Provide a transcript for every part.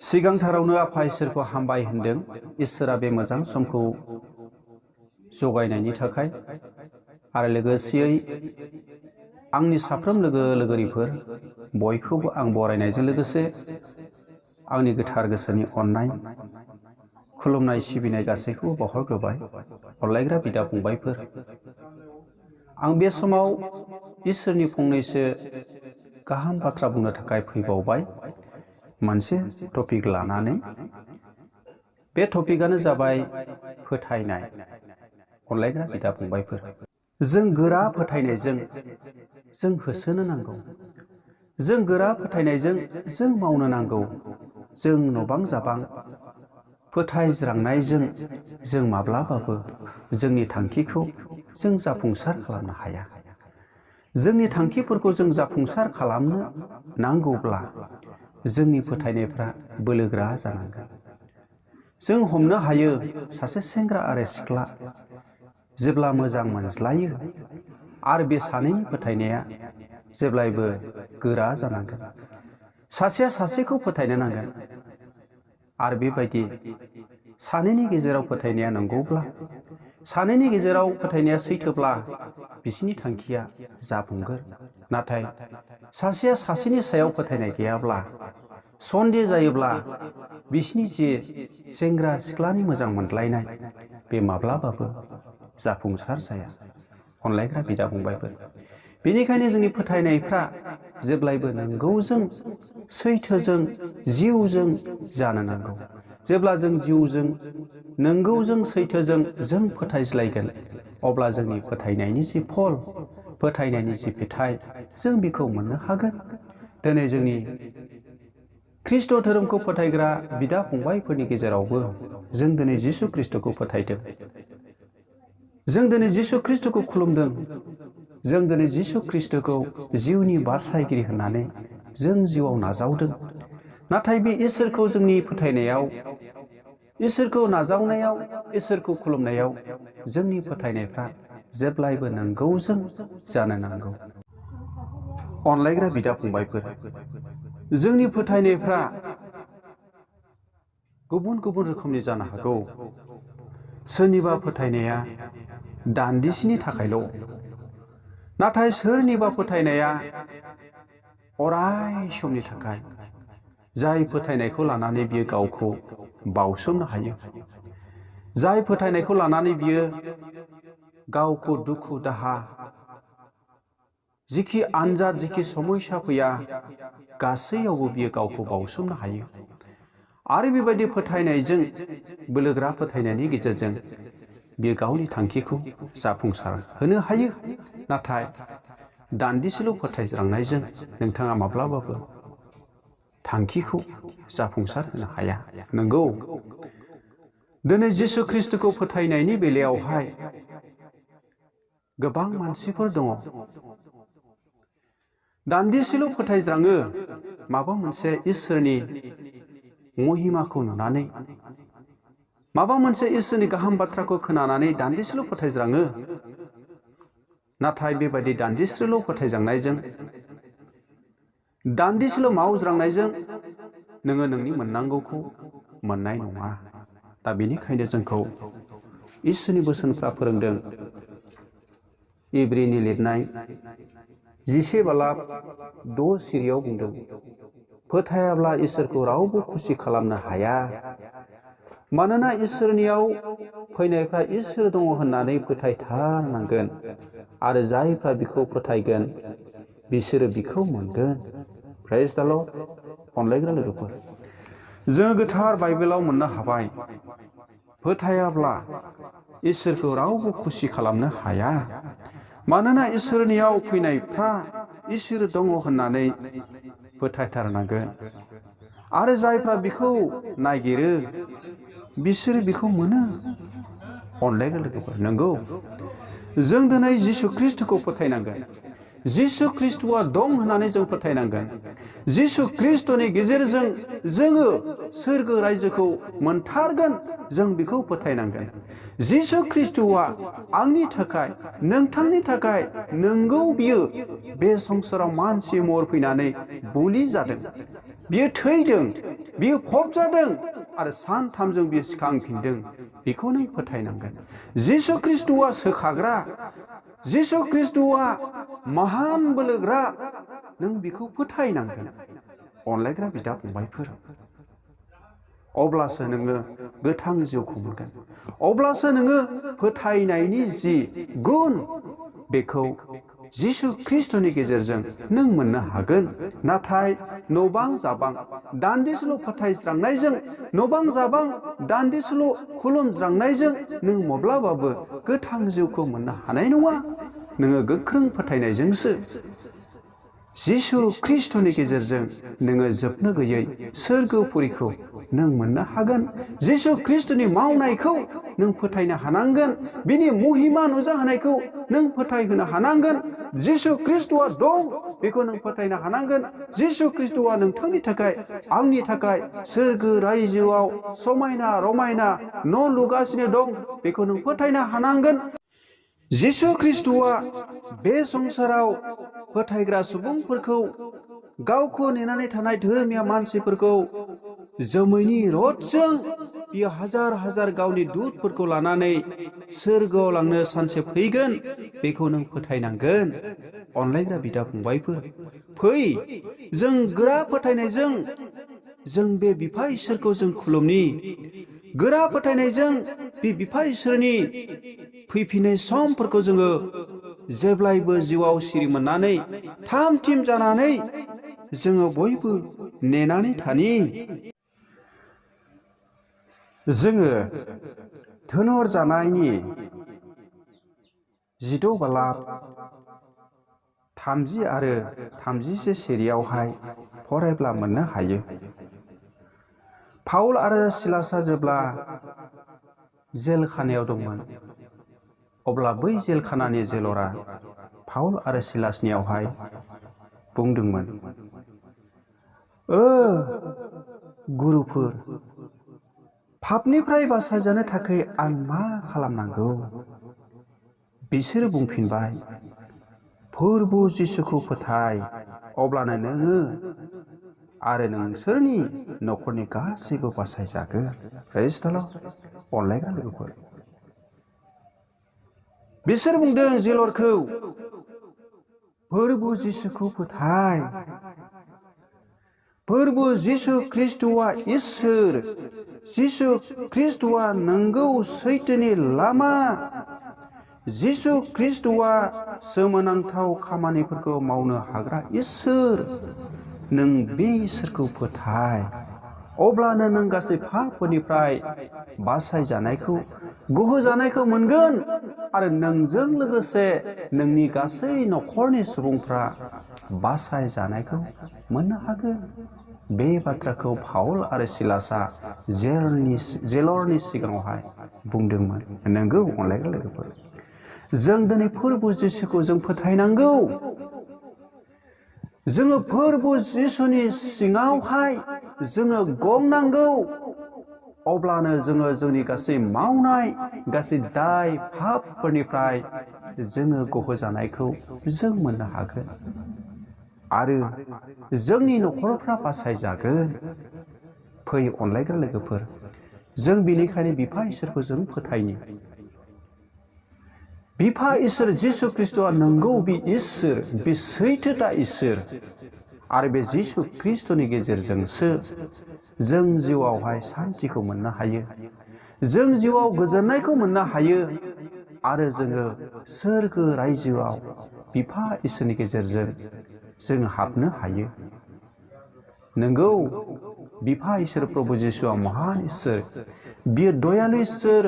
सिगांथारावनो आफा इसोरखौ हामबाय होनदों। इसोरा बे मोजां समखौ जगायनायनि थाखाय आरो लोगोसेयै आंनि साफ्रोम लोगो लोगोरिफोर बयखौबो आं बरायनायजों लोगोसे आंनि गोथार गोसोनि अननाय खुलुमनाय सिबिनाय गासैखौबो बावहरग्रोबाय। अनलायग्रा बिदा फंबायफोर, आं बे समाव इसोरनि फंनैसो गाहाम बाथ्रा बुंनो थाखाय फैबावबाय मोनसे टपिक लानानै। बे टपिकआनो जाबाय फोथायनाय। अनलायग्रा बिदा फंबायफोर, जों गोरा फोथायनायजों जों होसोनो नांगौ। जों गोरा फोथायनायजों जों मावनो नांगौ। जों नबां जाबां फोथायज्रांनायजों जों माब्लाबाबो जोंनि थांखिखौ जों जाफुंसार खालामनो हाया। जोंनि थांखिफोरखौ जों जाफुंसार खालामनो नांगौब्ला जोंनि फोथायनायफ्रा बोलोगोरा जानांगोन। जों हमनो हायो सासे सेंग्रा आरो सिख्ला जेब्ला मोजां मोनज्लायो आरो बे सानैनि फोथायनाया जेब्लायबो गोरा जानांगोन। सासेया सासेखौ फोथायनो नांगोन आरो बेबायदि सानैनि गेजेराव फोथायनाया नंगौब्ला, सानैनि गेजेराव फोथायनाया सैथोब्ला बिसिनि थांखिया जाफुंगोन। नाथाय सासेया सासेनि सायाव फोथायनाय गैयाब्ला, सन्देह जायोब्ला बिसिनि जे सेंग्रा सिख्लानि मोजां मोनलायनाय बे माब्लाबाबो जाफुंसार जाया। अनलायग्रा बिदा फंबायफोर, बेनिखायनो जोंनि फोथायनायफ्रा जेब्लायबो नंगौजों सैथोजों जिउजों जानो नांगौ। जेब्ला जों जिउजों नंगौजों सैथोजों जों फोथायज्लायगोन, अब्ला जोंनि फोथायनायनि जि फल, फोथायनायनि जि फिथाइ, जों बेखौ मोननो हागोन। दिनै जोंनि ख्रिस्ट' धोरोमखौ फोथायग्रा बिदा फंबायफोरनि गेजेरावबो जों दिनै जिसु ख्रिस्ट'खौ फोथायदों। जों दिनै जिसु ख्रिस्ट'खौ खुलुमदों। जों दिनै जिसु ख्रिस्ट'खौ जिउनि बासायगिरि होननानै जों जिउआव नाजावदों। नाथाय बे इसोरखौ जोंनि फोथायनायाव, इसोरखौ नाजावनायाव, इसोरखौ खुलुमनायाव जोंनि फोथायनायफ्रा जेब्लायबो नंगौजों जानो नांगौ। अनलायग्रा बिदा फंबायफोर, जोंनि फोथायनायफ्रा गुबुन गुबुन रोखोमनि जानो हागौ। सोरनिबा फोथायनाया दान्दिसेनि थाखायल', नाथाय सोरनिबा फोथायनाया अराय समनि थाखाय। जाय फोथायनायखौ लानानै बियो गावखौ बावसोमनो हायो, जाय फोथायनायखौ लानानै बियो गावखौ दुखु दाहा, जिखि आनजाद, जिखि समयसा फैया, गासैयावबो बियो गावखौ बावसोमनो हायो। आरो बेबायदि फोथायनायजों, बोलोगोरा फोथायनायनि गेजेरजों बियो गावनि थांखिखौ जाफुंसार होनो हायो। नाथाय दान्दिसेल' फोथायज्रांनायजों नोंथाङा माब्लाबाबो थांखिखौ जाफुंसार होनो हाया। नंगौ, दिनै जिसु ख्रिस्ट'खौ फोथायनायनि बेलायावहाय गोबां मानसिफोर दङ। दान्दिसेल' फोथायज्राङो, माबा मोनसे इसोरनि महिमाखौ नुनानै, माबा मोनसे इसोरनि गाहाम बाथ्राखौ खोनानानै दान्दिसेल' फोथायज्राङो। नाथाय बेबायदि दान्दिसेल' फोथायज्रांनायजों, दान्दिसेल' मावज्रांनायजों नोङो नोंनि मोननांगौखौ मोननाय नङा। दा बेनिखायनो जोंखौ इसोरनि बोसोनफ्रा फोरोंदों। इब्रिनि लिरनाय 11:6 सिरियाव बुंदों, फोथायाब्ला इसोरखौ रावबो खुसि खालामनो हाया। मानोना इसोरनियाव फैनायफ्रा इसोर दङ होननानै फोथायथारनांगोन। आरो जायफ्रा बिखौ फोथायगोन बिसोरो बिखौ मोनगोन। प्रेज द लर्ड। अनलायग्रा लोगोफोर, जों गोथार बाइबेलाव मोननो हाबाय, फोथायाब्ला इसोरखौ रावबो खुसि खालामनो हाया। मानोना इसोरनियाव फैनायफ्रा इसोर दङ होननानै फोथायथारनांगोन। आरो जायफ्रा बिखौ नागिरो बिसोरो बिखौ मोनो। अनलायग्रा लोगोफोर, नंगौ, जों दिनै जिसु ख्रिस्ट'खौ फोथायनांगोन। जिसु ख्रिस्ट'आ दं होननानै जों फोथायनांगोन। जिसु ख्रिस्ट'नि गेजेरजों जोङो सोरगो रायजोखौ मोनथारगोन, जों बेखौ फोथायनांगोन। जिसु ख्रिस्ट'आ आंनि थाखाय, नोंथांनि थाखाय, नंगौ बियो बे संसाराव मानसि महर फैनानै बुलि जादों। बियो थैदों, बियो फबजादों आरो सानथामजों बियो सिखांफिनदों, बेखौ नों फोथायनांगोन। जिसु ख्रिस्ट'आ सोखाग्रा, जिसु ख्रिस्ट'आ महान बोलोग्रा, नों बेखौ फोथायनांगोन। अनलायग्रा बिदा फंबायफोर, अब्लासो नोङो गोथां जिउखौ मोनगोन। अब्लासो नोङो फोथायनायनि जि गुन बेखौ जिसु ख्रिस्ट'नि गेजेरजों नों मोननो हागोन। नाथाय नबां जाबां दान्दिसेल' फोथायज्रांनायजों, नबां जाबां दान्दिसेल' खुलुमज्रांनायजों नों माब्लाबाबो गोथां जिउखौ मोननो हानाय नङा। नोङो गोख्रों फोथायनायजोंसो जिसु ख्रिस्ट'नि गेजेरजों नोङो जोबनो गैयै सोरगोपुरिखौ नों मोननो हागोन। जिसु ख्रिस्ट'नि मावनायखौ नों फोथायनो हानांगोन। बिनि महिमा नुजाहोनायखौ नों फोथायहोनो हानांगोन। जिसु ख्रिस्ट'आ दं बेखौ नों फोथायनो हानांगोन। जिसु ख्रिस्ट'आ नोंथांनि थाखाय, आंनि थाखाय सोरगो रायजोआव समायना रमायना न' लुगासिनो दं, बेखौ नों फोथायनो हानांगोन। जिसु ख्रिस्ट'आ बे संसाराव फोथायग्रा सुबुंफोरखौ, गावखौ नेनानै थानाय धोरोमिया मानसिफोरखौ जोमैनि रथजों बियो हाजार हाजार गावनि दूतफोरखौ लानानै सोरगोआव लांनो सानसे फैगोन, बेखौ नों फोथायनांगोन। अनलायग्रा बिदा फंबायफोर, फै जों गोरा फोथायनायजों जों बे बिफा इसोरखौ जों खुलुमनि। गोरा फोथायनायजों बे बिफा इसोरनि फैफिननाय समफोरखौ जोङो जेब्लायबो जिउआव सिरि मोननानै थाम थिम जानानै जोङो बयबो नेनानै थानि। जोङो धोनहर जानायनि 16 बालाब 30 आरो 31 सिरियावहाय फरायब्ला मोननो हायो। पाउल आरो सिलासआ जेब्ला जेलखानायाव दंमोन, अब्ला बै जेलखानानि जेलरा पाउल आरो सिलासनियावहाय बुंदोंमोन, गुरुफोर, पापनिफ्राय बासायजानो थाखाय आं मा खालामनांगौ? बिसोरो बुंफिनबाय, फोरबु जिसुखौ फोथाय, अब्लानो नोङो आरो नोंसोरनि न'खरनि गासैबो बासायजागोन। प्रेज द लर्ड। अनलायग्रा लोगोफोर, बिसोर बुंदों जेलरखौ, फोरबु जिसुखौ फोथाय। फोरबु जिसु ख्रिस्ट'आ इसोर, जिसु ख्रिस्ट'आ नंगौ सैथोनि लामा, जिसु ख्रिस्ट'आ सोमोनांथाव खामानिफोरखौ मावनो हाग्रा इसोर। नों बे इसोरखौ फोथाय, अब्लानो नों गासै पापफोरनिफ्राय बासायजानायखौ, गहोजानायखौ मोनगोन आरो नोंजों लोगोसे नोंनि गासै न'खरनि सुबुंफ्रा बासायजानायखौ मोननो हागोन। बे बाथ्राखौ पाउल आरो सिलासआ जेलरनि सिगाङावहाय बुंदोंमोन। नंगौ अनलायग्रा लोगोफोर, जों दिनै फोरबु जिसुखौ जों फोथायनांगौ। जोङो फोरबु जिसुनि सिङावहाय जोङो गंनांगौ। अब्लानो जोङो जोंनि गासै मावनाय गासै दाय पापफोरनिफ्राय जोङो गहोजानायखौ जों मोननो हागोन आरो जोंनि न'खरफ्रा बासायजागोन। फै अनलायग्रा लोगोफोर, जों बेनिखायनो बिफा इसोरखौ जों फोथायनि। बिफा इसोर जिसु ख्रिस्ट'आ नंगौ बे इसोर, बे सैथोथा इसोर आरो बे जिसु ख्रिस्ट'नि गेजेरजोंसो जों जिउआवहाय सान्थिखौ मोननो हायो, जों जिउआव गोजोननायखौ मोननो हायो आरो जोङो सोरगो रायजोआव बिफा इसोरनि गेजेरजों जों हाबनो हायो। नंगौ, बिफा इसोर प्रभु जिसुआ महान इसोर, बियो दयालु इसोर,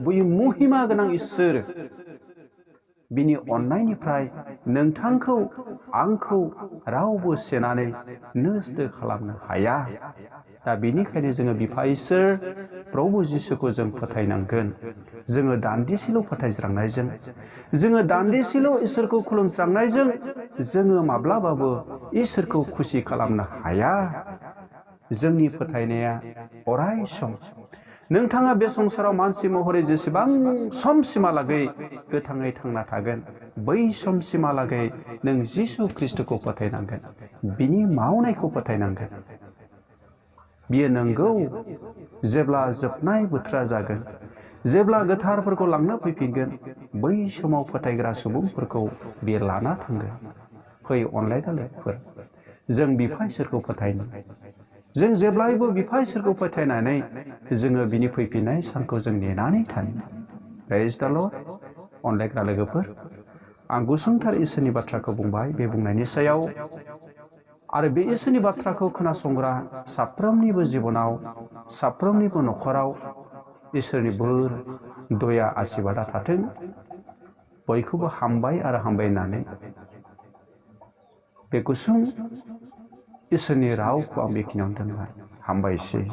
बियो महिमा गोनां इसोर। बिनि अननायनिफ्राय नोंथांखौ आंखौ रावबो सेनानै नस्थ' खालामनो हाया। दा बेनिखायनो जोङो बिफा इसोर प्रभु जिसुखौ जों फोथायनांगोन। जोङो दान्दिसेल' फोथायज्रांनायजों, जोङो दान्दिसेल' इसोरखौ खुलुमज्रांनायजों जोङो माब्लाबाबो इसोरखौ खुसि खालामनो हाया। जोंनि फोथायनाया अराय सम। नोंथाङा बे संसाराव मानसि महरै जेसेबां समसिमहालागै गोथाङै थांना थागोन, बै समसिमहालागै नों जिसु ख्रिस्ट'खौ फोथायनांगोन, बिनि मावनायखौ फोथायनांगोन। बियो नंगौ जेब्ला जोबनाय बोथोरा जागोन जेब्ला गोथारफोरखौ लांनो फैफिनगोन बै समाव फोथायग्रा सुबुंफोरखौ बियो लाना थांगोन। फै अनलायना लोगोफोर जों बिफा इसोरखौ फोथायनो जों जेब्लायबो बिफा इसोरखौ फोथायनानै जोङो बिनि फैफिननाय सानखौ जों नेनानै थानो। प्रेज द लर्ड। अनलायग्रा लोगोफोर आं गुसुंथार इसोरनि बाथ्राखौ बुंबाय। बे बुंनायनि सायाव आरो बे इसोरनि बाथ्राखौ खोनासंग्रा साफ्रोमनिबो जिबनाव साफ्रोमनिबो न'खराव इसोरनि बोर दया आशीर्बादा थाथों। बयखौबो हामबाय आरो हामबाय होननानै बे गुसुं इसोरनि रावखौ आं बेखिनियावनो दोनबाय। हामबायसै।